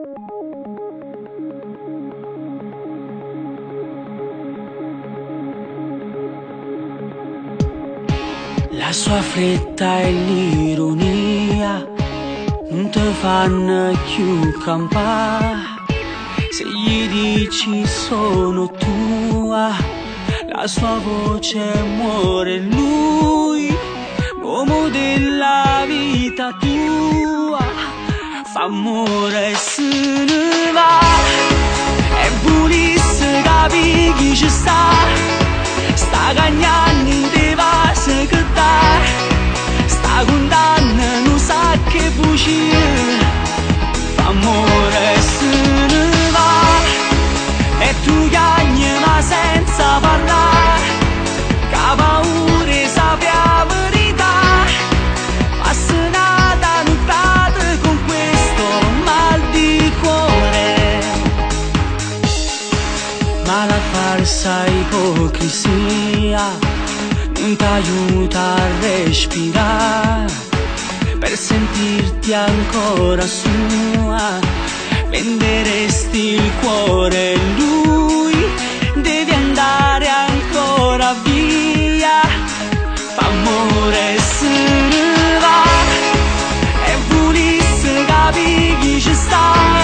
La sua fretta e l'ironia nun te fanno cchiù campà. Se gli dici sono tua, la sua voce muore lui, l'uomo della vita tua, fa amore e se ne va. E vulisse capì chi ci sta, sta cagnando 'int' 'e vase che dà, sta condanna nu sacco 'e bugie, fa amore e se ne va. E tu chiagne ma senza parlà, ca paura 'e sapè 'a verità. Passa n'ata nuttata con questo mal di cuore. Ma la falsa ipocrisia non t'aiuta a respirare per sentirti ancora sua venderesti il cuore lui deve andare ancora via fa amore e se ne va e vulisse capì chi ci sta.